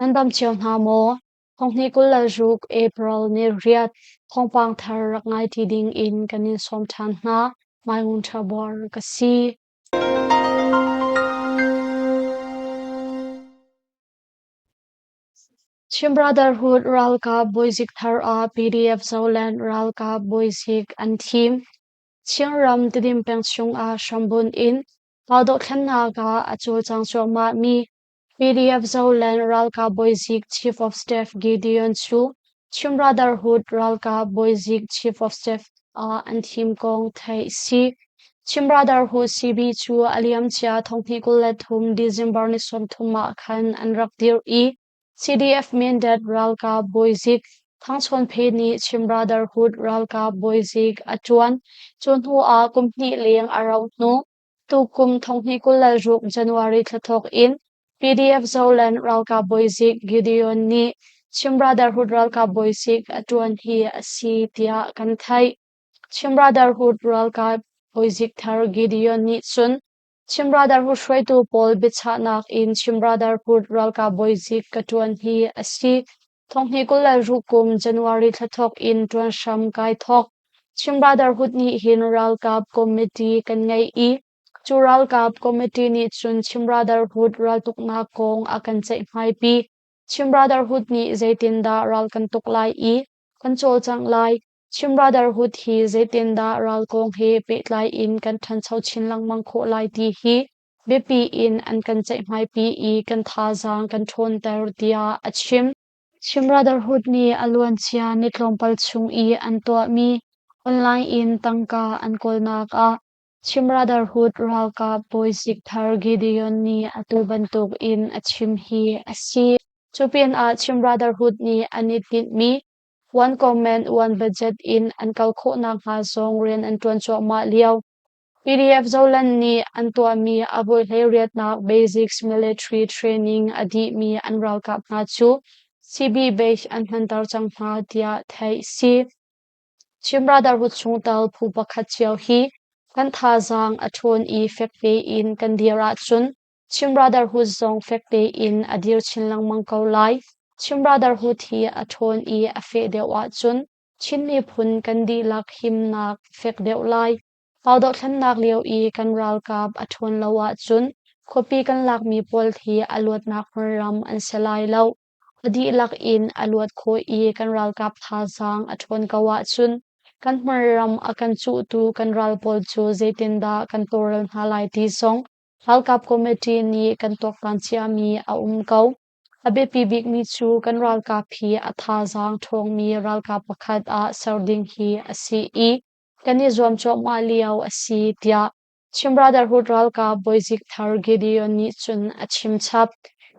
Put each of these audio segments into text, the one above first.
Nan dam cio hna maw? Thonghnih 26 April ni riat thawngpang thar rak ngai ti ding in kan in sawm ṭhan hna. Mai Ngun Ṭha Buar ka si. Chin Brotherhood ralkap bawizik thar ah PDF Zoland ralkap bawizik an thim. Chinram Tidim peng chungah hrambunh in raldohthlennak ah a cawlcang cuahmahmi PDF Zoland ralkap bawizik Chief of Staff Gideon cu Chin Brotherhood ralkap bawizik Chief of Staff ah an thim kong theih si. Chin Brotherhood CB cu a liamcia thonghnih 23 December ni 30 ah khan an rak dirh i CDF Mindat ralkap bawizik Thang Chawn Phe nih Chin Brotherhood ralkap bawizik a ṭuan. Cu hnu ah kum hnih leng a rauh hnu, tukum thonghnih 26 January thla thawk in PDF Zoland ralkap bawizik Gideon nih Chin Brotherhood ralkap bawizik a ṭuan hi a si tiah kan theih. Chin Brotherhood ralkap bawizik thar Gideon nih cun Chin Brotherhood hruaitu pawl biachahnak in Chin Brotherhood ralkap bawizik ka ṭuan hi a si. Thonghnih 26 kum January thla thawk in ṭuan hram kai thawk. Chin Brotherhood nih hin ralkap committee kan ngei i cu ralkap committee nih cun Chin Brotherhood raltuknak kong a kan ceihmaipi. Chin Brotherhood nih zeitindah ral kan tuk lai i kan cawlcangh lai? Chin Brotherhood hi zeitindah ral kong he pehtlai in kan ṭhancho chin lengmang khawh lai ti hi biapi in an kan ceihmaipi i kan thazaang kan ṭhawnter tiah a chim. Chin Brotherhood nih a luancia ni tlawmpal chung i an tuahmi online in tangka an kawlnak ah Chin Brotherhood ralkap bawizik thar Gideon nih atu bantuk in a chim hi a si. Cu pinah Chin Brotherhood nih an i tinhmi One Comment One Budget in an kal khawh nakhnga zong rian an ṭuan cuahmah lio. PDF Zoland nih an tuahmi a voi hleiriatnak Basics Military Training a dihmi an ralkap hna cu CB base an hmanter cang hna tiah theih si. Chin Brotherhood chungtel phu pakhat cio hi kan thazaang a ṭhawn i fek tein kan dir ahcun Chin Brotherhood zong fek tein a dir chin lengmang ko lai. Chin Brotherhood hi a ṭhawn i a feh deuh ahcun Chin miphun kan dihlak himnak fek deuh lai. Pau dohthlennak lio i kan ralkap a ṭhawn lo ahcun khuapi kan lakmi pawl hi a luatnak hmunram an si lai lo. A dihlak in a luat khawh i kan ralkap thazaang a ṭhawn ko ahcun kan hmunram a kan cuhtu kan ral pawl cu zeitindah kan tawlrel hna lai ti zong Ralkap committee nih kan tuaktan ciami a um ko. A biapi bikmi cu kan ralkap hi a thazaang ṭhawngmi ralkap pakhat ah ser ding hi a si i kan i zuam cuahmah lio a si tiah Chin Brotherhood ralkap bawizik thar Gideon nih cun a chim chap.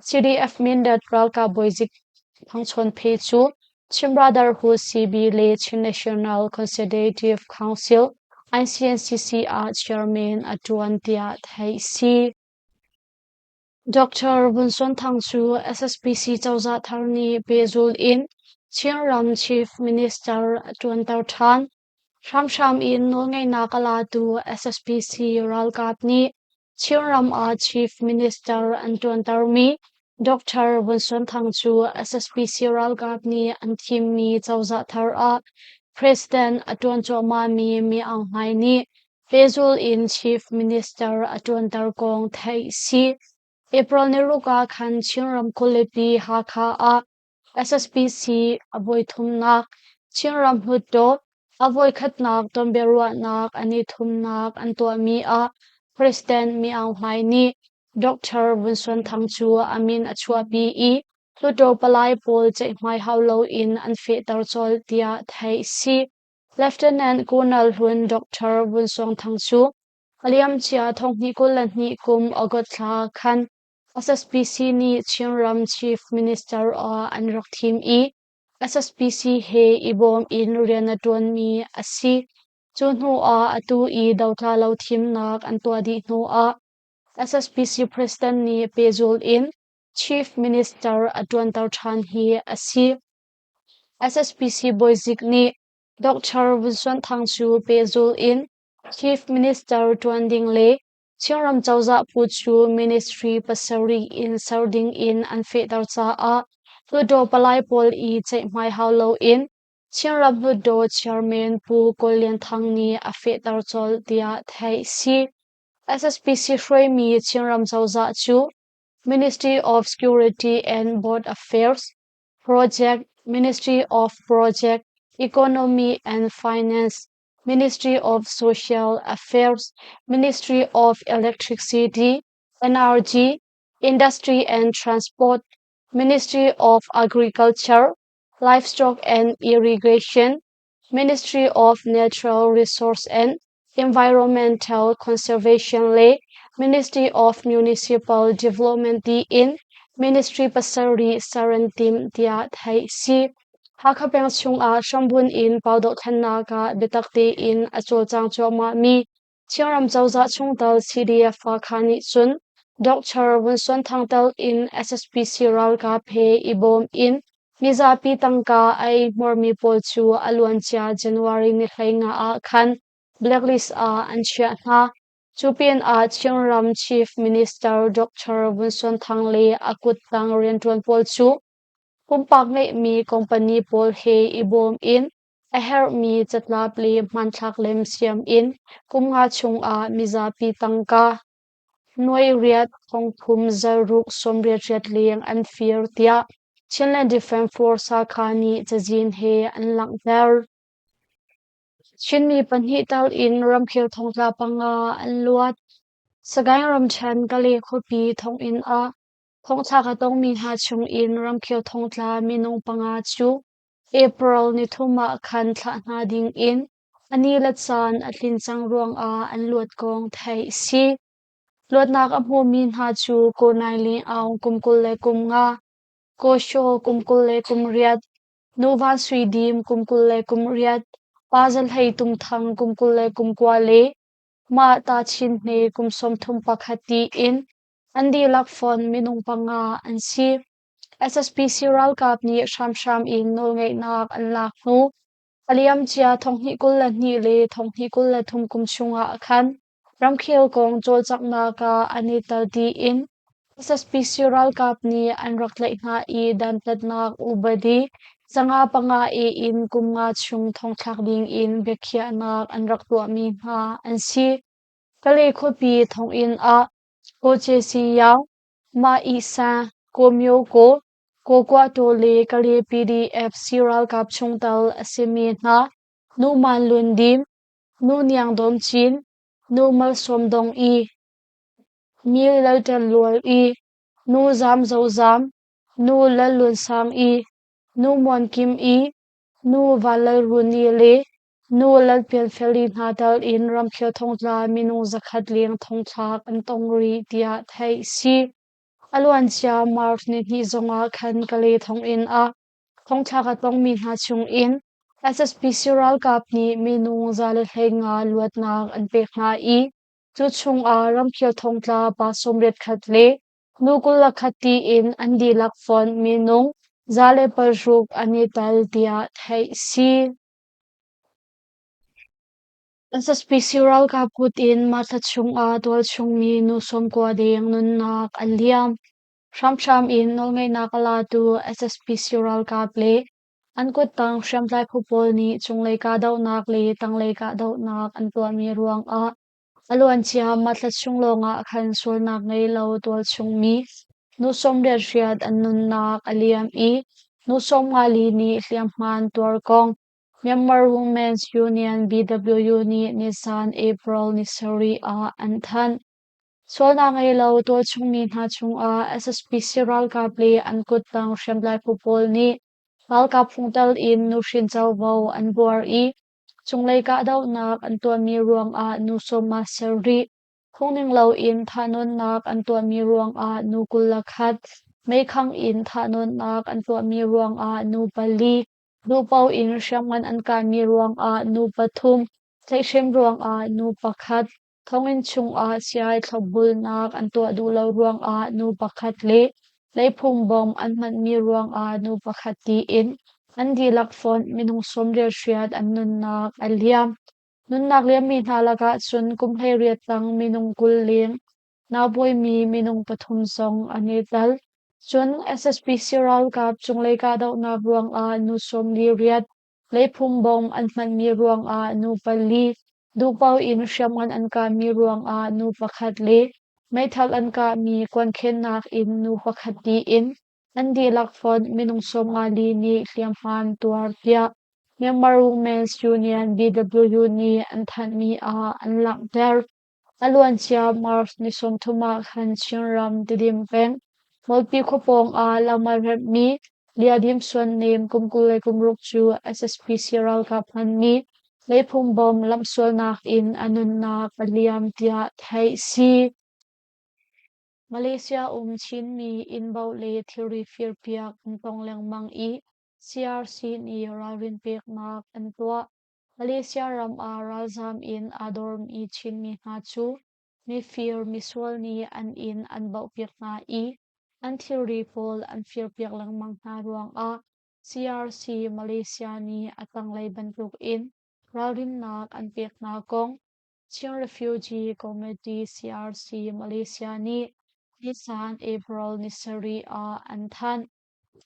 CDF Mindat ralkap bawizik Thang Chawn Phe cu Chin Brotherhood CB le Chin National Consultative Council ICNCC ah chairman a ṭuan tiah theih si. Dr. Vun Son Thang cu SSPC cozah thar nih pehzul in Chinram Chief Minister a ṭuanter ṭhan. Hramhram in nawlngeihnak a latu SSPC ralkap nih Chinram ah Chief Minister an ṭuantermi Dr. Vun Son Thang cu SSPC ralkap nih an thimmi cozah thar ah President a ṭuan cuahmahmi Mi Aung Hlaing nih pehzul in Chief Minister a ṭuanter kong theih si. April ni ruk ah khan Chinram khualipi Hakha ah SSPC a voithumnak, Chinram Hluttaw a voikhatnak tonbiaruahnak an i thumnak an tuahmi ah President Mi Aung Hlaing nih Dr. Vun Suan Thang cu a min a chuahpi i Hluttaw palai pawl ceihmai hau loin an fehter colh tiah theih si. Lieutenant Colonel hlun Dr. Vun Suan Thang cu a liamcia thonghnih 22 kum August thla khan SSPC nih Chinram Chief Minister ah an rak thim i SSPC he i bawm in rian a ṭuanmi a si. Cu hnu ah atu i dotla lo thimnak an tuah dih hnu ah SSPC President nih pehzul in Chief Minister a ṭuanter ṭhan hi a si. SSPC bawizik nih Dr. Vun Suan Thang cu pehzul in Chief Minister ṭuan ding le Chinram cozah phu cu ministry pasarih in ser ding in an fehter caah. Hluttaw palai pawl i ceihmai hau loin Chinram Hluttaw Chairman Pu Kawl Lian Thang nih a fehter colh tiah theih si. SSPC hruaimi Chinram cozah cu Ministry of Security and Board Affairs, Project, Ministry of Project, Economy and Finance, Ministry of Social Affairs, Ministry of Electricity, Energy, Industry and Transport, Ministry of Agriculture, Livestock and Irrigation, Ministry of Natural Resource and Environmental Conservation le Ministry of Municipal Development tiin Ministry pasarih ser an timh tiah theih si. Hakha peng chungah hrambunh in pau dohthlennak ah biatak tein a cawlcang cuahmahmi Chinram cozah chungtel CDF Hakha nih cun Doctor Vun Suan Thang tel in SSPC ralkap he i bawm in mizapi tangka a eihmuarmi pawl cu a luancia January ni 15 ah khan blacklist ah an chiah hna. Cu pinah Chinram Chief Minister Doctor Vun Suan Thang le a kuttang rianṭuan pawl cu pumpak ngeihmi company pawl he i bawm in a herhmi catlap le hmanthlak lem siam in kum nga chungah mizapi tangka nuai riat thongthum zaruk 88 leng an fir tiah Chinland Defense Force Hakha nih cazin he an langhter. Chinmi pahnih tal in ramkhel thongtla panga an luat. Sagaing ramṭhen Kale khuapi thonginn ah thongthlak a tongmi hna chungin ramkhel thongtla minung panga cu April nithum ah khan thlah hna dingin a ni le caan a tlin cang ruangah an luat kong theih a si. Luatnak a hmumi hna cu Ko Naing Ling Aung kum 25, Ko Shaw kum 28, Nu Van Sui Dim kum 28, Pa Za Hlei Tum Thang kum 29 le Mah Ta Chin Hne kum 31 tiin an dihlak fonh minung panga an si. SSPC ralkap nih hramhram in nawlngeihnak an lak hnu a liamcia 2022 le 2023 kum chungah khan ramkhel kong cawlcanghnak ah an i tel tiin SSPC ralkap nih an rak tlaih hna i dantatnak upadi 505 A in kum nga chung thongthlak ding in biakhiahnak an rak tuahmi hna an si. Kalay khuapi thonginn ah Ko Ce Si Yaung, Mah Ihsa, Ko Myo Ko, Ko Kua Taw le Kalay PDF si ralkap chungtel a simi hna Nu Man Lun Dim, Nu Niang Dawm Cin, Nu Malsawm Dong I, Mi Lal Ṭan Lual I, Nu Zam Zo Zam, Nu Lal Lun Sang I, Nu Muan Kim I, Nu Van Lal Runi le Nu Lalpianfeli hna tal in ramkhel thongtla minung 100 leng thongthlak an tong rih tiah theih si. A luancia March nihnih zongah khan Kalay thonginn ah thongthlak a tongmi hna chungin SSPC ralkap nih minung 115 luatnak an pek hna i cu chungah ramkhel thongtla pa 81 le nu 21 tiin an dihlak fonh minung 106 an i tel tiah theih si. SSPC ralkap kut in mah thla chungah tualchungmi nu 90 deng nunnak an liam. Hramhram in nawlngeihnak a latu SSPC ralkap le an kuttang hriamtlai phu pawl nih cunglei kahdohnak le tanglei kahdohnak an tuahmi ruangah a luancia mah thla chung lawngah khan sualnak ngei lo tualchungmi nu 88 an nunnak a liam i nu 54 nih hliamhma an tuar kong Myanmar Women's Union BWU nih nizan April ni sarih ah an thanh. Sualnak ngei lo tualchungmi hna chungah SSPC ralkap le an kuttang hriamtlai phu pawl nih ralkap fungtel in nuhrin covo an buar i cunglei kahdohnak an tuahmi ruangah nu sawma sarih, phungning loin thahnawnnak an tuahmi ruangah nu 21, meikhang in thahnawnnak an tuahmi ruangah nu pali, duhpaoh in hriamngan an kaimi ruangah nu pathum, tlaihhrem ruangah nu pakhat, thonginn chungah siai thlopbulnak an tuah duh lo ruangah nu pakhat le leiphuang bom an hmanmi ruangah nu pakhat tiin an dihlak fonh minung 88 an nunnak a liam. Nunnak liammi hna lakah cun kum 18 tang minung 20 leng, naubawimi minung pathum zong an i tel. Cun SSPC ralkap cunglei kahdohnak ruangah nu 48, leiphum bom an hmanmi ruangah nu pali, duhpaoh in hriamngan an kahmi ruangah nu pakhat le meithal an kahmi kuankhennak in nu pakhat tiin an dihlak fonh minung 54 nih hliamhma an tuar tiah Myanmar Women's Union BW nih an thanhmi ah an langhter. A luancia March ni 30 ah khan Chinram Tidim peng Molpi khua pawng ah lam-al remhmi Liadim Suannem kum 26 cu SSPC ralkap hmanmi leipung bom lamhsualnak in a nunnak a liam tiah theih si. Malaysia um Chinmi inn baoh le thilri firpiak an tong lengmang i CRC nih ralrin peknak an tuah. Malaysia ram ah ralzaam in aa dormi Chinmi hna cu mifir misual nih an inn an baohpiak hna i an thilri pawl an firpiak lengmang hna ruangah CRC Malaysia nih a tanglei bantukin ralrinnak an pek hna kong Chin Refugee Committee CRC Malaysia nih nisan April ni sarih ah an thanh.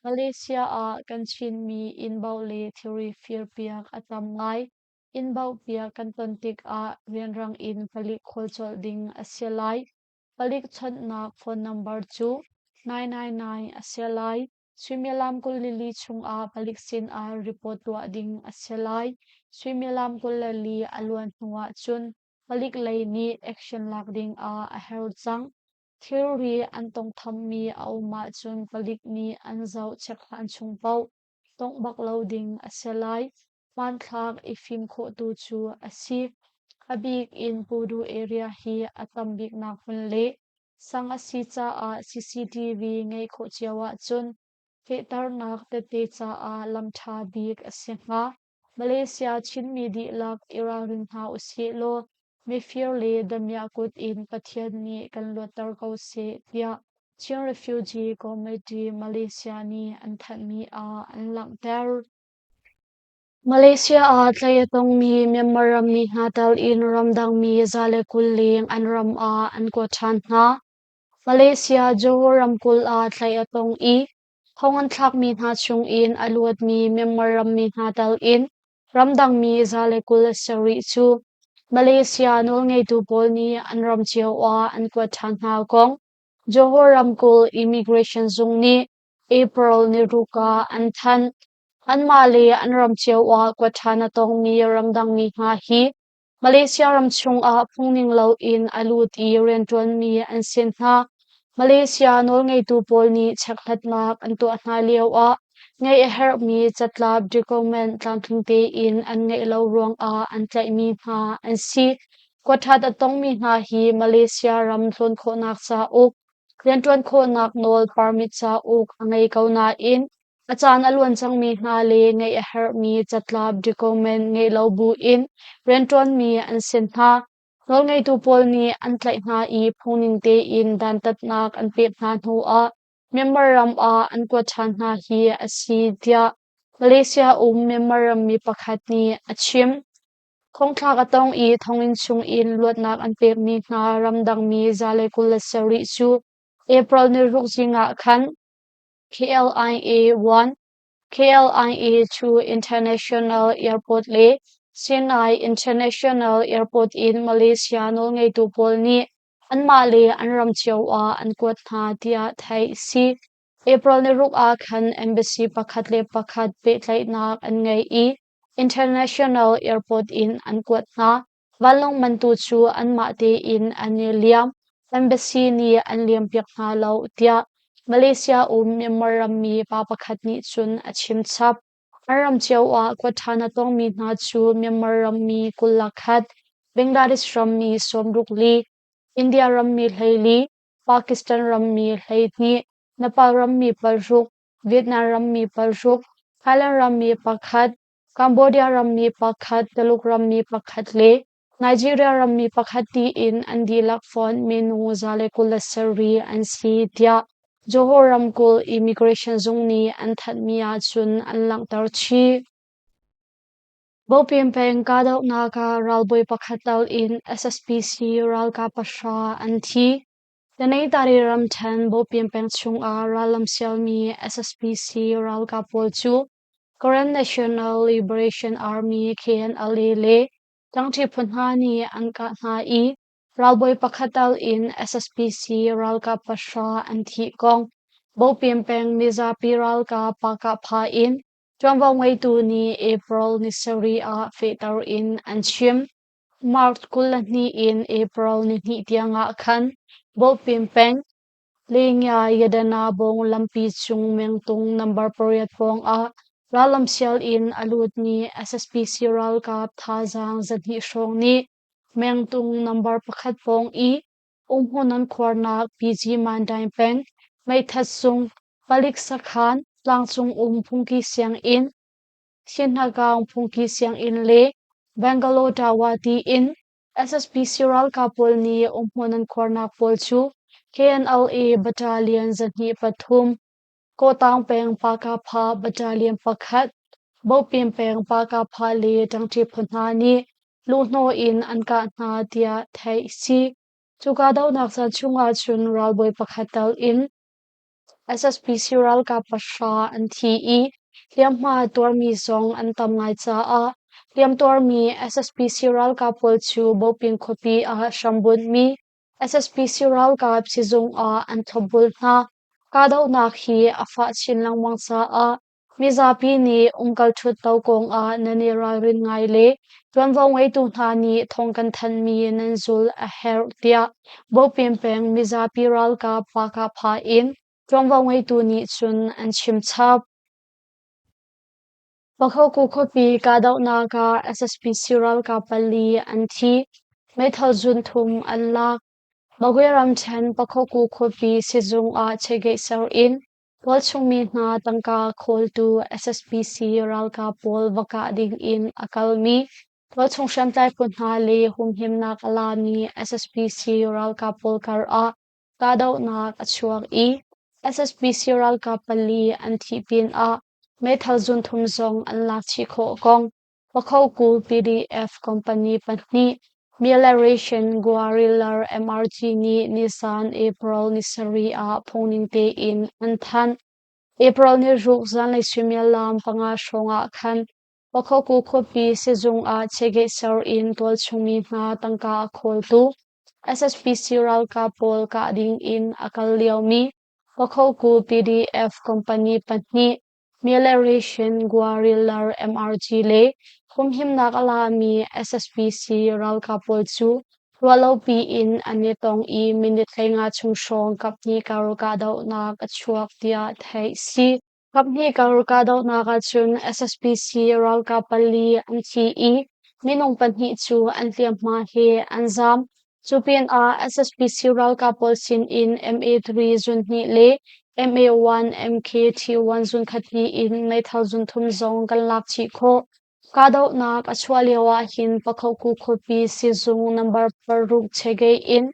Malaysia ah kan Chinmi inn baoh le thilri firpiak a tam ngai. Inn baohpiak kan ton tikah rianrang in palik khawl colh ding a si lai. Palik chawnhnak phone number cu 999 a si lai. Suimilam 24 chungah palik sinah report tuah ding a si lai. Suimilam 24 a luan hnu ahcun palik lei nih action lak ding ah a herh cang. Thilri an tawngthammi a um ahcun palik nih an zoh check hlan chung paoh tongh bak lo ding a si lai. Hmanthlak i fim khawh tu cu a si. A bik in Pudu area hi a tam biknak hmun le sang a si caah CCTV ngeih khawh cio ahcun fehternak tete caah lam ṭha bik a si hnga. Malaysia Chinmi dihlak i ralring hna usih law mifir le damiah kut in Pathian nih kan luatter ko seh tiah Chin Refugee Committee Malaysia nih an thanhmi ah an langhter. Malaysia ah tlaih a tongmi Myanmar rammi hna tel in ramdangmi 120 leng an ram ah an kuat ṭhan hna. Malaysia Johor ramkulh ah tlaih a tong i Thong an thlakmi hna chungin a luatmi Myanmar rammi hna tal in ramdangmi 127 cu Malaysia nawlngeitu pawl nih an ram cio ah an kuat ṭhan hna kong Johor ramkulh Immigration zung nih April ni ruk ah an thanh. Anmah le an ram cio ah kuat ṭhan a tongmi ramdangmi hna hi Malaysia ram chungah phungning loin a lut i rianṭuanmi an si hna. Malaysia nawlngeitu pawl nih chekhlatnak an tuah hna lioah ngeih a herhmi catlap document tlamtling tein an ngeih lo ruangah an tlaihmi hna an si. Kuaṭhat a tongmi hna hi Malaysia ram tlawn khawhnak cauk, rianṭuan khawhnak nawl permit cauk a ngei ko nain A caan a luan cangmi hna le ngeih a herhmi catlap document ngeih lo buin rianṭuanmi an si hna. Nawlngeitu pawl nih an tlaih hna i phungning tein dantatnak an pek hna hnuah Myanmar ram ah an kuat ṭhan hna hi a si tiah Malaysia um Myanmar rammi pakhat nih a chim. Thongthlak a tong i thonginn chungin luatnak an pekmi hna ramdangmi 127 cu April ni ruk zing ah khan KLIA 1, KLIA 2 International Airport le Sinai International Airport in Malaysia nawlngeitu pawl nih anmah le an ram cio ah an kuat hna tiah theih a si. April ni ruk ah khan embassy pakhat le pakhat pehtlaihnak an ngei i International Airport in an kuat hna. Vanlawng mantu cu anmah tein an i liam. Embassy nih an liampiak hna lo tiah Malaysia um Myanmar rammi pa pakhat nih cun a chim chap. An ram cio ah kuat ṭhan a tongmi hna cu Myanmar rammi 21, Bangladesh rammi 64, India rammi 14, Pakistan rammi 12, Nepal rammi 6, Vietnam rammi 6, Thailand rammi pakhat, Cambodia rammi pakhat, Tuluk rammi pakhat le Nigeria rammi pakhat tiin an dihlak fonh minung 127 an si tiah Johor ramkulh Immigration zung nih an thanhmi ahcun an langhter chih. Bopin peng kahdohnak ah ralbawi pakhat tal in SSPC ralkap pahra an thi. Tanaytari ramṭhen Bawpian peng chungah rallam sialmi SSPC ralkap pawl cu Karen National Liberation Army KNLA le ṭangṭi phu hna nih an kah hna i ralbawi pakhat tal in SSPC ralkap 9 an thih kong Bawpian peng mizapi ralkap Pakah in ṭuanvo ngeitu nih April ni 7 ah fehter in an chim. March 22 in April ni 2 tiangah khan Bawpian peng Lengya Yadana bawng lampi cung mengtung number 8 pawngah rallam sial in a lutmi SSPC ralkap thazaang 200 hrawng nih mengtung number 1 pawng i umhmun an khuarnak PG Mandain peng meithat sung palik sakhan tlangcung um phungki sianginn Thinhagaung phungki sianginn le Bangalore Tower tiin SSPC ralkap pawl nih umhmun an khuarnak pawl cu KNLA Battalion 203, Kawtaung peng Pakapha Battalion 1, Bopin peng Pakapha le ṭangṭi phu hna nih luhhnawh in an kah hna tiah theih si. Cu kahdohnak caan chungah cun ralbawi pakhat tal in SSPC ralkap 9 an thi i hliamhma tuarmi zong an tam ngai caah hliamtuarmi SSPC ralkap pawl cu Bopin khuapi ah hrambunhmi SSPC ralkap sizung ah an thlopbul hna. Kahdohnak hi a fah chin lengmang caah mizapi nih umkal ṭhutto kongah nan i ralrin ngai le ṭuanvo ngeitu hna nih thawng kan thanhmi nan zulh a herh tiah Bopin peng mizapi ralkap Pakah in ṭuanvo ngeitu nih cun an chim chap. Pakhoku khuapi kahdohnak ah SSPC ralkap 4 an thi, meithal zun thum an lak. Magwe ramṭhen Pakhoku khuapi sizung ah chegeih ser in tualchungmi hna tangka khawltu SSPC ralkap pawl va kah ding in a kalmi tualchung hriamtlai phu hna le humhimnak a lami SSPC ralkap pawl kar ah kahdohnak a chuak i SSPC ralkap 4 an thih pinah meithal zun thum zong an lak chih khawh kong Pakhoku PDF company 2 Melioration Guerrilla MRG nih nisan April ni 7 ah phungning tein an thanh. April ni 6 zanlei suimilam 5 hrawng ah khan Pakhoku khuapi sizung ah chegeih ser in tualchungmi hna tangka a khawltu SSPC ralkap pawl kah ding in a kal liomi Pakhoku PDF company 2 Melioration Guerrilla MRG le humhimnak a lami SSPC ralkap pawl cu ruahlopi in an i tong i minute 15 chung hrawng kaphnih kar kahdohnak a chuak tiah theih si. Kaphnih kar kahdohnak ahcun SSPC ralkap 4 an thi i minung 2 cu an hliamhma he an zaam. Cu pinah SSPC ralkap pawl sinin MA3 zun 2 le MA1 MKT1 zun khat in meithal zun thum zong kan lak chih khawh. Kahdohnak a chuah lio ahhin Pakhoku khuapi sizung number 6 chegei in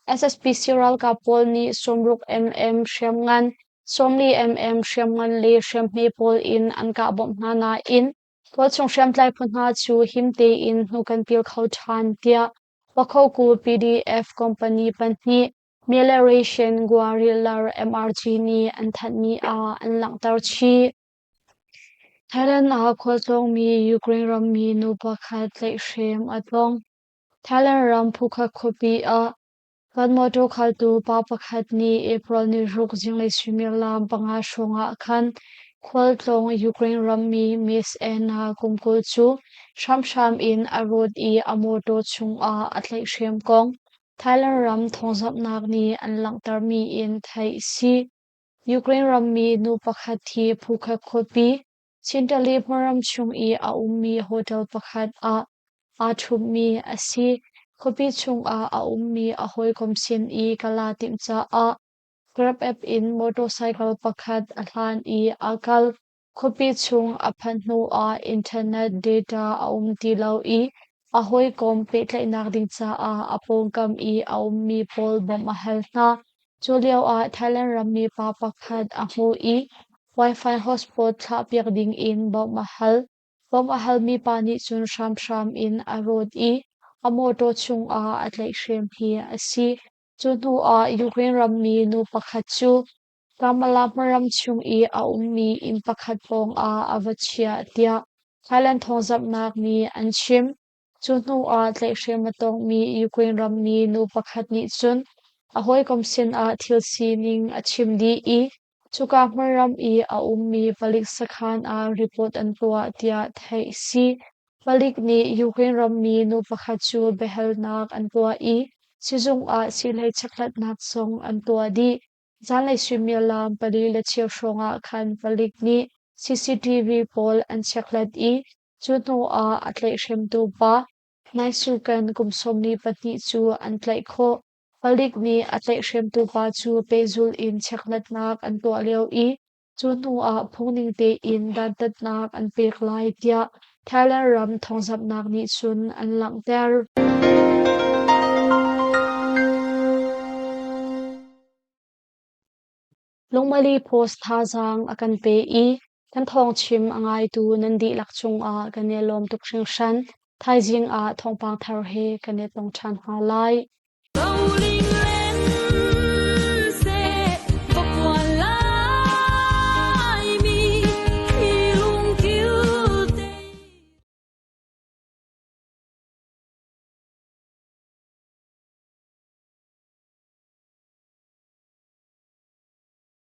SSPC ralkap pawl nih 60 mm hriamngan, 40 mm hriamngan le hriamhme pawl in an kah bawmh hna nain tualchung hriamtlai phu hna cu him tein hnu kan pil kho ṭhan tiah Pakhoku PDF company 2 Melioration Guerrilla MRG nih an thanhmi ah an langhter chih. Thailand ah khualtlawngmi Ukraine rammi nu pakhat tlaihhrem a tong. Thailand ram Phuket khuapi ah van mawṭaw khaltu pa pakhat nih April ni 6 zinglei suimilam 5 hrawngah khan khualtlawng Ukraine rammi Miss Anna kum 20 cu hramhram in a rawt i a mawṭaw chungah a tlaihhrem kong Thailand ram thawngzamhnak nih an langhtermi in theih a si. Ukraine rammi nu pakhat hi Phuket khuapi Chintali hmunram chung i a ummi hotel pakhat ah aa ṭhummi a si. Khuapi chungah a ummi a hawikom sin i kal aa timh caah Grab app in motorcycle pakhat a hlan i aa kal. Khuapi chung a phanh hnuah internet data a um ti lo i a hawikom pehtlaihnak ding caah a pawngkam i a ummi pawl bawmh a hal hna. Cu lioah Thailand rammi pa pakhat a hmuh i Wi-Fi hotspot thlahpiak dingin bawmh a hal. Bawmh a halmi pa nih cun hramhram in a rawt i a mawṭaw chungah a tlaihhrem hi a si. Cu hnu ah Ukraine rammi nu pakhat cu Kamala hmaram chung i a ummi inn pakhat pawngah a va chiah tiah Thailand thawngzamhnak nih an chim. Cu hnu ah tlaihhrem a tongmi Ukraine rammi nu pakhat nih cun a hawikom sinah thil sining a chim dih i cuka hmunram i a ummi palik sakhan ah report an tuah tiah theih a si. Palik nih Ukraine rammi nu pakhat cu biahalnak an tuah i sizung ah siilei chekhlatnak zong an tuah dih. Zanlei suimilam pali le cheu hrawng ah khan palik nih CCTV pawl an chekhlat i cu hnu ah a tlaihhremtu pa Naisukan kum 12 cu an tlaih khawh. Palik nih a tlaihhremtu pa cu pehzulh in chekhlatnak an tuah lio i cu hnu ah phungning tein dantatnak an pek lai tiah Thailand ram thawngzamhnak nih cun an langhter. Lungmali Post thazaang a kan pe i kan thawngchim a ngaitu nan dihlak cungah kan i lawm tuk hringhran. Thaizing ah thawngpang thar he kan i tong ṭhan hna lai.